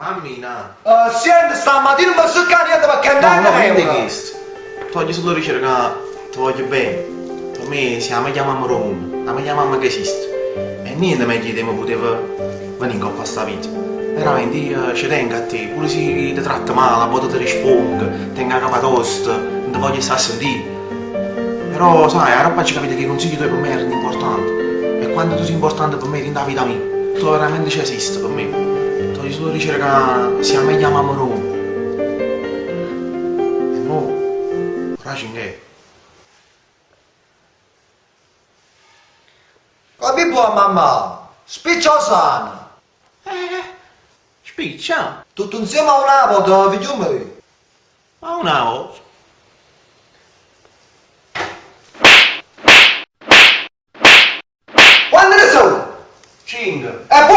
Mammina. Siente, stammatina nun me succà niente pecché No, 'ntengo no, niente 'e n'euro. chesto. Te voglio solo dicere ca te voglio bene. Pe me si 'a meglia mamma d' 'o munno, 'a meglia mamma che esiste. E niente meglio 'e te me puteva venì 'ncopp' a sta vita. Veramente io ce tengo a te, pure si te tratto male, a vote te rispongo, tengo 'a capa tosta, nun te voglio sta a sentì. Però, sai, aropp' aggio capito che 'e cunsigli tuoje pe me erano importanti. E quanto tu si importante pe me dint' 'a vita mia. Tu overamente ce esiste pe me. Te voglio sulo dicere ca si 'a meglia mamma d' 'o munno. E mo, ora cinche. Capì buon mammà, spiccia 'o sano. Eh, spiccia. Tutto 'nzieme a una vota, figlio mio. A una vota. Quante ne so'? Cinche. E.